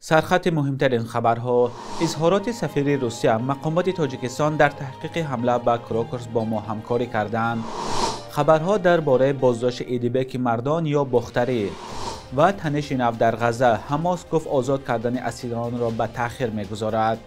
Сархати муҳимтарин хабарҳо: изҳороти сафири Русия, мақомоти Тоҷикистон дар таҳқиқи ҳамла ба Крокус бо мо ҳамкорӣ карданд. Хабарҳо дар бораи боздошти Идибеки Мардон ё Бохтарӣ ва таниши нав дар Ғазза. Ҳамос гуфт озод кардани асиронро ба таъхир мегузорад.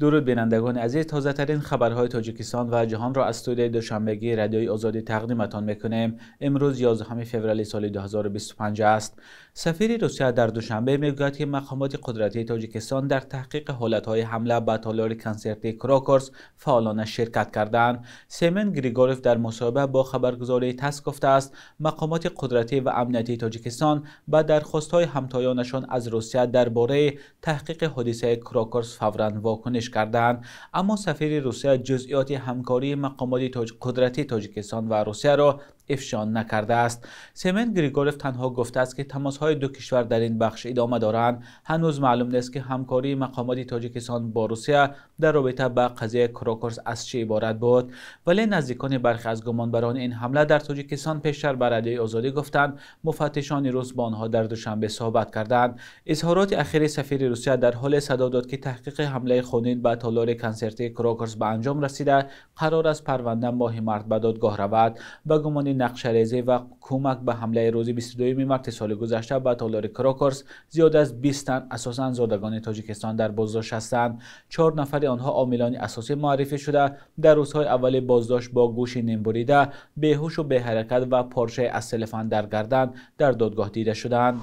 Дуруд бинандагони азиз, тозатарин хабарҳои Тоҷикистон ва ҷаҳонро аз студияи Душанбегии Радиои Озодӣ тақдиматон мекунем. Имрӯз 11 феврали соли 2025 аст. Сафири Русия дар Душанбе мегӯяд, ки мақомоти қудратии Тоҷикистон дар таҳқиқи ҳолатҳои ҳамла ба толори консертии Крокус фаъолона ширкат карданд. Семен Григоров дар мусоҳиба бо хабаргузории ТАСС гуфтааст, мақомоти қудратӣ ва амниятии Тоҷикистон ба дархостҳои ҳамтоёнашон аз Русия дар бораи таҳқиқи ҳодисаи Крокус фавран вокуниш карданд. Аммо сафири Русия ҷузъиёти ҳамкории мақомоти қудратии Тоҷикистон ва Русияро ифшо накардааст. Семен Григоров танҳо гуфтааст, ки тамосҳои ду кишвар дар ин бахш идома доранд. Ҳанӯз маълум нест, ки ҳамкории мақомоти Тоҷикистон бо Русия дар робита ба қазияи Крокус аз чӣ иборат буд. Вале наздикони бархе аз гумонбарони ин ҳамла дар Тоҷикистон пештар ба Радиои Озодӣ гуфтанд, муфаттишони рус бо онҳо дар Душанбе суҳбат карданд. Изҳороти ахири сафири Русия дар ҳоле садо дод, ки таҳқиқи ҳамлаи хунин ба толори консертии Крокус ба анҷом расида, қарор аст парванда моҳи март ба додгоҳ равад. Ба гумони нақшарезӣ ва кӯмак ба ҳамлаи рӯзи 22 марти соли гузашта ба толори Крокус зиёд аз 20 тан асосан зодагони Тоҷикистон дар боздошт ҳастанд. 4 нафари онҳо омилони асосӣ муаррифӣ шуда, дар рӯзҳои аввали боздошт бо гӯши нимбурида, беҳушу беҳаракат ва порчае аз селефан дар гардан дар додгоҳ дида шуданд.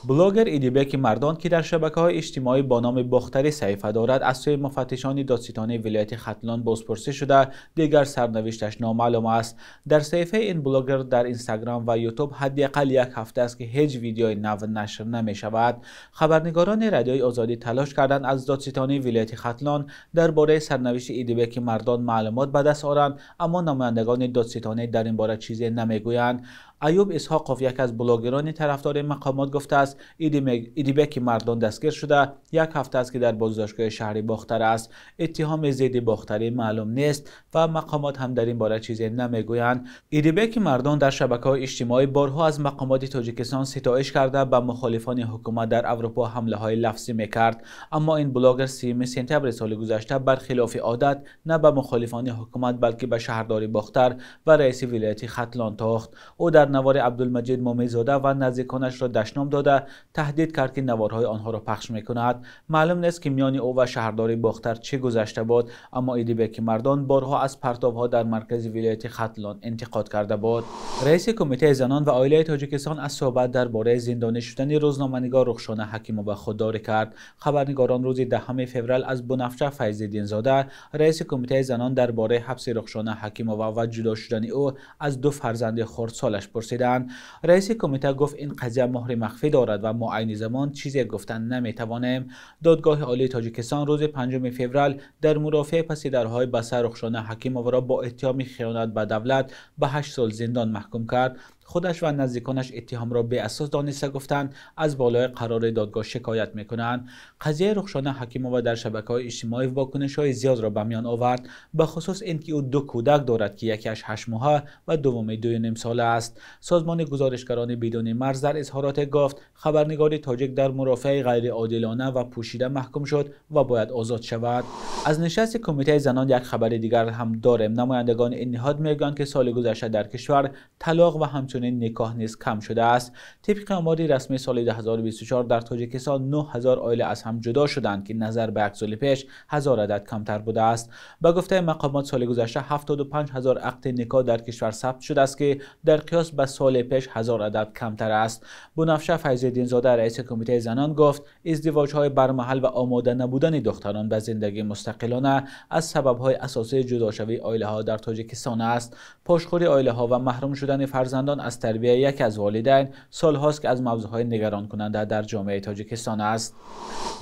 Блогер Идибеки Мардон, ки дар шабакаҳои иҷтимоӣ бо номи Бохтарӣ саҳифа дорад, аз сӯи муфаттишони додситонии вилояти Хатлон бозпурсӣ шуда, дигар сарнавишташ номаълум аст. Дар саҳифаи ин блогер дар Инстаграм ва Ютуб ҳадди ақал як ҳафта аст, ки ҳеҷ видеои нав нашр намешавад. Хабарнигорони Радиои Озодӣ талош карданд аз додситонии вилояти Хатлон дар бораи сарнавишти Идибеки Мардон маълумот ба даст оранд, аммо намояндагони додситонӣ дар ин бора чизе намегӯянд. Аюб Исҳоқов, яке аз блогерони тарафдори мақомот, гуфтааст, Идибеки Мардон дастгир шуда, як ҳафта аст, ки дар боздоштгоҳи шаҳри Бохтар аст. Иттиҳоми зидди Бохтарӣ маълум нест ва мақомот ҳам дар ин бора чизе намегӯянд. Идибеки Мардон дар шабакаҳои иҷтимоӣ борҳо аз мақомоти Тоҷикистон ситоиш карда, ба мухолифони ҳукумат дар Аврупо ҳамлаҳои лафзӣ мекард. Аммо ин блогер 3 сентябри соли гузашта бархилофи одат на ба мухолифони ҳукумат, балки ба шаҳрдори Бохтар ва раиси вилояти Хатлон тохт. Ӯ дар навори Абдулмаҷид Муминзода ва наздиконашро дашном дода, таҳдид кард, ки наворҳои онҳоро пахш мекунад. Маълум нест, ки миёни ӯ ва шаҳрдори Бохтар чӣ гузашта буд, аммо Идибеки Мардон борҳо аз партовҳо дар маркази вилояти Хатлон интиқод карда буд. Раиси Кумитаи занон ва оилаи Тоҷикистон аз суҳбат дар бораи зиндонӣ шудани рӯзноманигор Рухшона Ҳакимова худдорӣ кард. Хабарнигорон рӯзи 10 феврал аз Бунафша Файзиддинзода, раиси Кумитаи занон, дар бораи ҳабси Рухшона Ҳакимова ва ҷудо шудани ӯ аз ду фарзанди хурдсолаш пурсиданд. Раиси кумита гуфт, ин қазия муҳри махфӣ дорад ва мо айни замон чизе гуфтан наметавонем. Додгоҳи Олии Тоҷикистон рӯзи 5 феврал дар мурофиаи паси дарҳои баста Рухшона Ҳакимоваро бо иттиҳоми хиёнат ба давлат ба 8 сол зиндон маҳкум кард. Худаш ва наздиконаш иттиҳомро беасос дониста гуфтанд, аз болои қарори додгоҳ шикоят мекунанд. Қазияи Рухшона Ҳакимова дар шабакаҳои иҷтимоӣ вокунишҳои зиёдро ба миён овард, бахусус ин ки ӯ ду кӯдак дорад, ки якеаш 8 моҳа ва дуввуми 2.5 сола аст. Созмони гузоришгарони бидуни марз дар изҳороте гуфт, хабарнигори тоҷик дар мурофиаи ғайриодилона ва пӯшида маҳкум шуд ва бояд озод шавад. Аз нишасти Кумитаи занон як хабари дигар ҳам дорем. Намояндагони ин ниҳод мегӯянд, ки соли гузашта дар кишвар талоқ ва ҳамчунин никоҳ низ кам шудааст. Тибқи омори расмӣ соли 2024 дар Тоҷикистон 9000 оила аз ҳам ҷудо шуданд, ки назар ба як соли пеш 1000 адад камтар будааст. Ба гуфтаи мақомот соли гузашта 75000 ақди никоҳ дар кишвар сабт шудааст, ки дар қиёс ба соли пеш 1000 адад камтар аст. Бунафша Файзиддинзода, раиси Кумитаи занон, гуфт, издивоҷҳои бармаҳал ва омода набудани духтарон ба зиндагии мустақилона аз сабабҳои асосии ҷудошавии оилаҳо дар Тоҷикистон аст. Пошхӯри оилаҳо ва маҳрум шудани фарзандон аз тарбияи яке аз волидайн солҳост ки аз мавзӯъҳои нигаронкунанда дар ҷомеаи Тоҷикистон аст.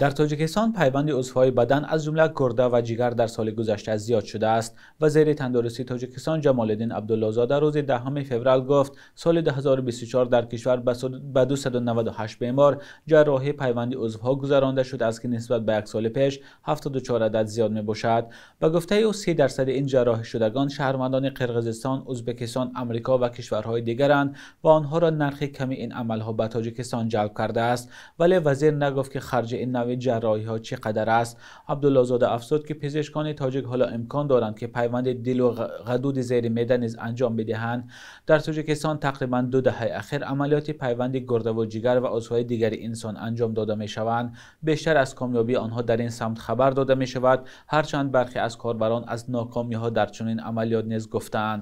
Дар Тоҷикистон пайванди узвҳои бадан аз ҷумла гурда ва ҷигар дар соли гузашта зиёд шудааст. Вазири тандурустии Тоҷикистон Ҷамолиддин Абдуллозода рӯзи 10 феврал гуфт соли 2024 дар кишвар ба 298 бемор ҷарроҳии пайванди узвҳо гузаронда шуд, аз ки нисбат ба як соли пеш 74 адад зиёд мебошад. Ба гуфтаи ӯ 30% ин ҷарроҳӣ шудагон шаҳрвандони Қирғизистон, Ӯзбекистон, Амрико ва кишварҳои дигаранд ва онҳоро нархи ками ин амалҳо ба Тоҷикистон ҷалб кардааст. Вале вазир нагуфт ки харҷи ин навъи ҷарроҳиҳо чӣ қадар аст. Абдуллозода афзуд ки пизишкони тоҷик ҳоло имкон доранд ки пайванди дилу ғадуди зери меъда низ анҷом бидиҳанд. Дар Тоҷикистон тақрибан 2 даҳаи ахир амалиёти пайванди гурдаву ҷигар ва узвҳои дигари инсон анҷом дода мешаванд. Бештар аз комёбии онҳо дар ин самт хабар дода мешавад, ҳарчанд бархе аз корбарон аз нокомиҳо дар чунин амалиёт низ гуфтаанд.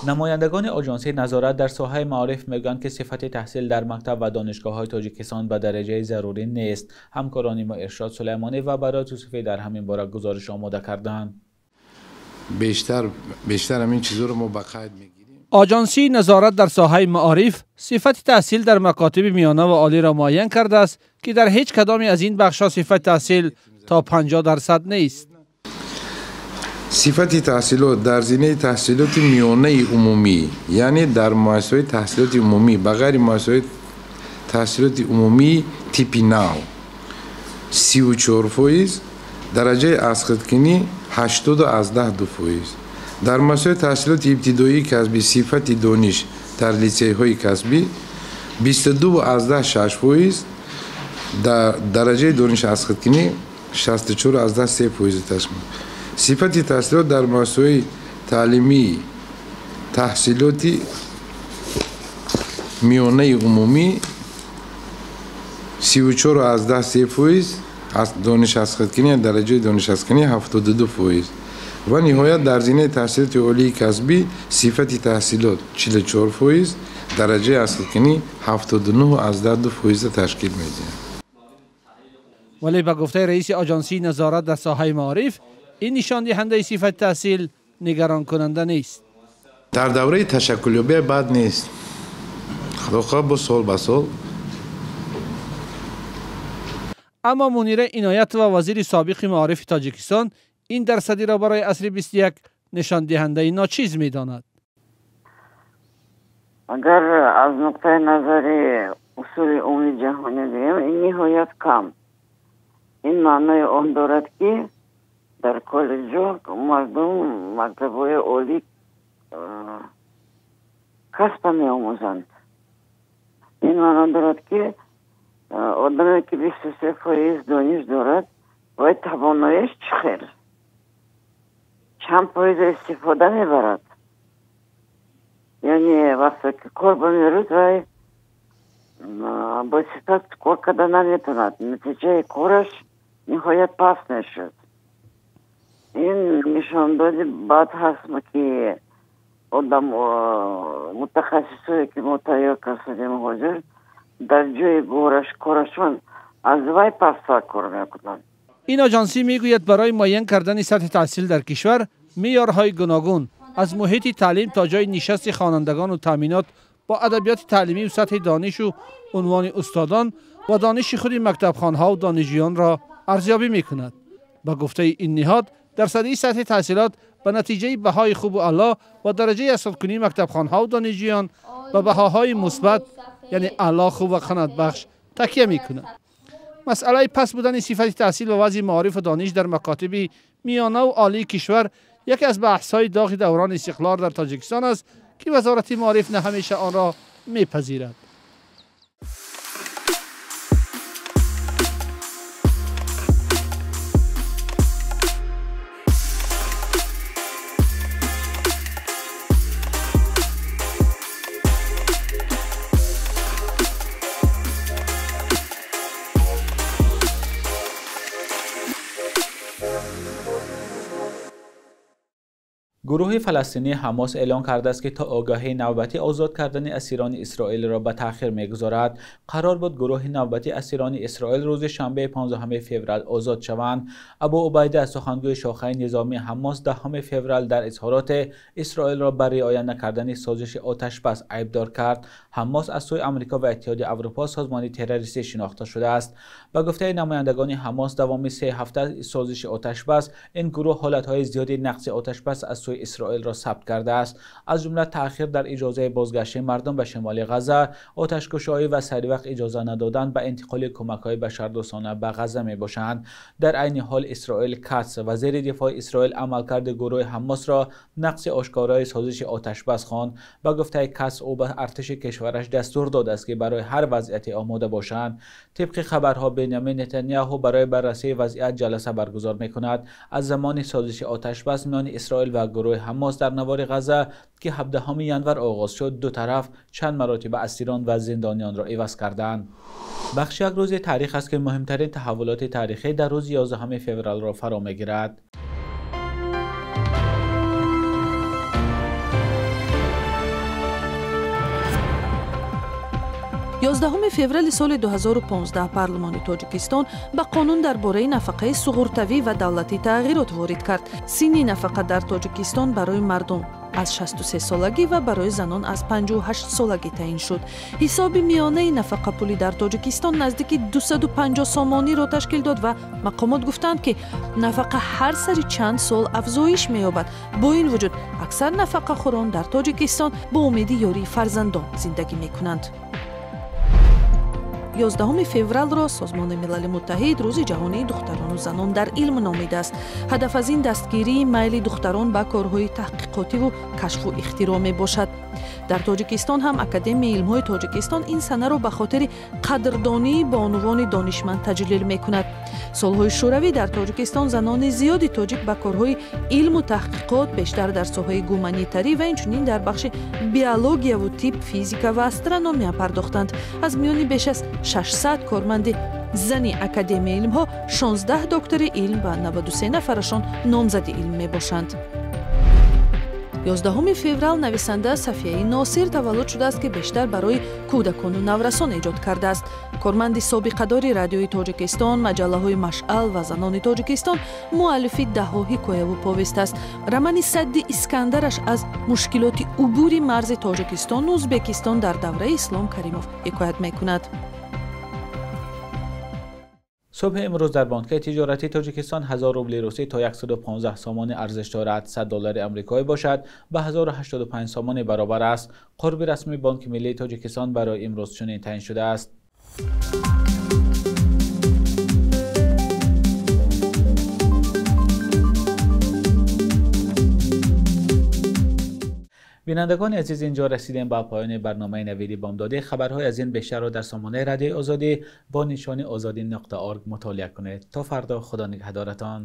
Намояндагони оҷонсии назорат дар соҳаи маориф мегӯянд ки сифати таҳсил дар мактаб ва донишгоҳҳои Тоҷикистон ба дараҷаи зарурӣ нест. Ҳамкорони мо Иршод Сулаймонӣ ва Барот Юсуфӣ дар ҳамин бора гузориш омода карданд. Бештар ҳамин чизҳоро мо ба қайд мегирем. Оҷонсии назорат дар соҳаи маориф сифати таҳсил дар макотиби миёна ва олиро муайян кардааст ки дар ҳеҷ кадоме аз ин бахшҳо сифати таҳсил то 50% нест. Сифати таҳсилот дар зинаи таҳсилоти миёнаи умумӣ, яъне дар муассисаҳои таҳсилоти умумӣ ба ғайри муассисаҳои таҳсилоти умумии типи нав 34%, дараҷаи азхудкунӣ 80.2%. Дар муассисаҳои таҳсилоти ибтидоии касбӣ сифати дониш дар литсейҳои касбӣ 22.6%, дар дараҷаи дониш азхудкунӣ 64.3% ташкил. Сифати таҳсилот дар муассисаҳои таълимии таҳсилоти миёнаи умумӣ 34.3%, аз дониш азхудкунӣ дараҷаи дониш азхудкунӣ 72%. Ва ниҳоят дар зинаи таҳсилоти олии касбӣ сифати таҳсилот 44%, дараҷаи азхудкунӣ 79.2% ташкил медиҳад. Вале ба гуфтаи раиси оҷонсии назорат дар соҳаи маориф ин нишондиҳандаи сифати таҳсил нигаронкунанда нест. Дар давраи ташаккулёбӣ бад нест. Худо хоҳад бо сол ба сол. Аммо Мунира Иноятова, вазири собиқи маорифи Тоҷикистон, ин дарсадиро барои асри 21 нишондиҳандаи ночиз медонад. Агар аз нуқтаи назари усули умуми ҷаҳонӣ гӯем, ин ниҳоят кам. Ин маънои он дорад ки дар коллеҷҳо мардум мактабҳои олӣ касба меомӯзанд. Ин маъно дорад ки одаме ки 23% дониш дорад, бояд тавонояш чӣ хел? Чанд фоиз истифода мебарад? Яъне вақте ки кор ба мерӯз, вай бо сифат кор карда наметавонад. Натиҷаи кораш ниҳоят паст мешуд. Ин нишондоди бад ҳаст ки одам мутахассисое ки мо тайёр кардем ҳозир дар ҷои корашон аз вай пасттар кор мекунанд. Ин оҷонсӣ мегӯяд барои муайян кардани сатҳи таҳсил дар кишвар меъёрҳои гуногун аз муҳити таълим то ҷои нишасти хонандагону таъминот бо адабиёти таълимию сатҳи донишу унвони устодон ва дониши худи мактабхонҳову донишҷӯёнро арзёбӣ мекунад. Ба гуфтаи ин ниҳод дарсадии сатҳи таҳсилот ба натиҷаи баҳои хубу аъло ва дараҷаи азхудкунии мактабхонҳову донишҷӯён ба баҳоҳои мусбат, яъне аъло, хуб ва қаноатбахш такя мекунад. Масъалаи паст будани сифати таҳсил ва вазъи маорифу дониш дар макотиби миёнаву олии кишвар яке аз баҳсҳои доғи даврони истиқлол дар Тоҷикистон аст ки вазорати маориф на ҳамеша онро мепазирад. Гурӯҳи фаластинии Ҳамос эълон кардааст, ки то огаҳии навбатӣ озод кардани асирони Исроилро ба таъхир мегузорад. Қарор буд гурӯҳи навбатии асирони Исроил рӯзи шанбе 15 феврал озод шаванд. Абу Убайда, сухангӯи шохаи низомии Ҳамос, 10 феврал дар изҳорот Исроилро бар риоя накардани созиши оташбас айбдор кард. Ҳамос аз сӯи Амрико ва Иттиҳоди Аврупо созмони террористӣ шинохта шудааст. Ба гуфтаи намояндагони Ҳамос, давоми 3 ҳафта созиши оташбас ин гурӯҳ ҳолатҳои зиёди нақзи оташбас аз сӯи Исроилро сабт кардааст, аз ҷумла таъхир дар иҷозаи бозгашти мардум ба шимоли Ғазза, оташкушоӣ ва саривақт иҷоза надодан ба интиқоли кӯмакҳои башардӯстона ба Ғазза мебошанд. Дар айни ҳол Исроил Катс, вазири дифои Исроил, амалкарди гурӯҳи Ҳамосро нақси ошкорои созиши оташбас хонд. Ба гуфтаи Катс, ӯ ба артиши кишвараш дастур додааст, ки барои ҳар вазъияте омода бошанд. Тибқи хабарҳо, Бенямин Нетаняҳу барои баррасии вазъият ҷаласа баргузор мекунад. Аз замони созиши оташбас миёни Исроил ва гурӯҳи Ҳамос дар навори Ғазза, ки 17 январ оғоз шуд, ду тараф чанд маротиба асирон ва зиндониёнро иваз карданд. Бахши як рӯзи таърих аст, ки муҳимтарин таҳаввулоти таърихӣ дар рӯзи 11 февралро фаро мегирад. 11 феврали соли 2015 парлумони Тоҷикистон ба қонун дар бораи нафақаи суғуртавӣ ва давлатӣ тағйирот ворид кард. Синни нафақа дар Тоҷикистон барои мардум аз 63 солагӣ ва барои занон аз 58 солагӣ таъин шуд. Ҳисоби миёнаи нафақапулӣ дар Тоҷикистон наздики 250 сомониро ташкил дод ва мақомот гуфтанд, ки нафақа ҳар сари чанд сол афзоиш меёбад. Бо ин вуҷуд аксар нафақахӯрон дар Тоҷикистон бо умеди ёрии фарзандон зиндагӣ мекунанд. 11 февралро Созмони Милали Муттаҳид рӯзи ҷаҳонии духтарону занон дар илм номидааст. Ҳадаф аз ин дастгирии майли духтарон ба корҳои таҳқиқотиву кашфу ихтироъ мебошад. Дар Тоҷикистон ҳам Академияи илмҳои Тоҷикистон ин санаро ба хотири қадрдонии бонувони донишманд таҷлил мекунад. Солҳои шӯравӣ дар Тоҷикистон занони зиёди тоҷик ба корҳои илму таҳқиқот бештар дар соҳаи гуманитарӣ ва инчунин дар бахши биологияву тиб, физика ва астрономия пардохтанд. Аз миёни беш аз 600 корманди зани Академияи илмҳо 16 доктори илм ва 93 нафарашон номзади илм мебошанд. 11 феврал нависанда Сафияи Носир таваллуд шудааст, ки бештар барои кӯдакону наврасон эҷод кардааст. Корманди собиқадори радиои Тоҷикистон, маҷаллаҳои Машъал ва Занони Тоҷикистон, муаллифи даҳҳо ҳикояву повест аст. Романи Садди Искандараш аз мушкилоти убури марзи Тоҷикистону Ӯзбекистон дар давраи Ислом Каримов ҳикоят мекунад. Субҳи имрӯз дар бонкҳои тиҷоратии Тоҷикистон 1000 рубли русӣ то 115 сомонӣ арзиш дорад. 100 доллари амрикоӣ бошад ба 1085 сомонӣ баробар аст. Қурби расмии Бонки Миллии Тоҷикистон барои имрӯз чунин таъин шудааст. Бинандагони азиз, инҷо расидем ба поёни барномаи Навиди Бомдодӣ. Хабарҳои аз ин бештарро дар сомонаи Радиои Озодӣ бо нишони ozodi.org мутолиа кунед. То фардо, Худо нигаҳдоратон.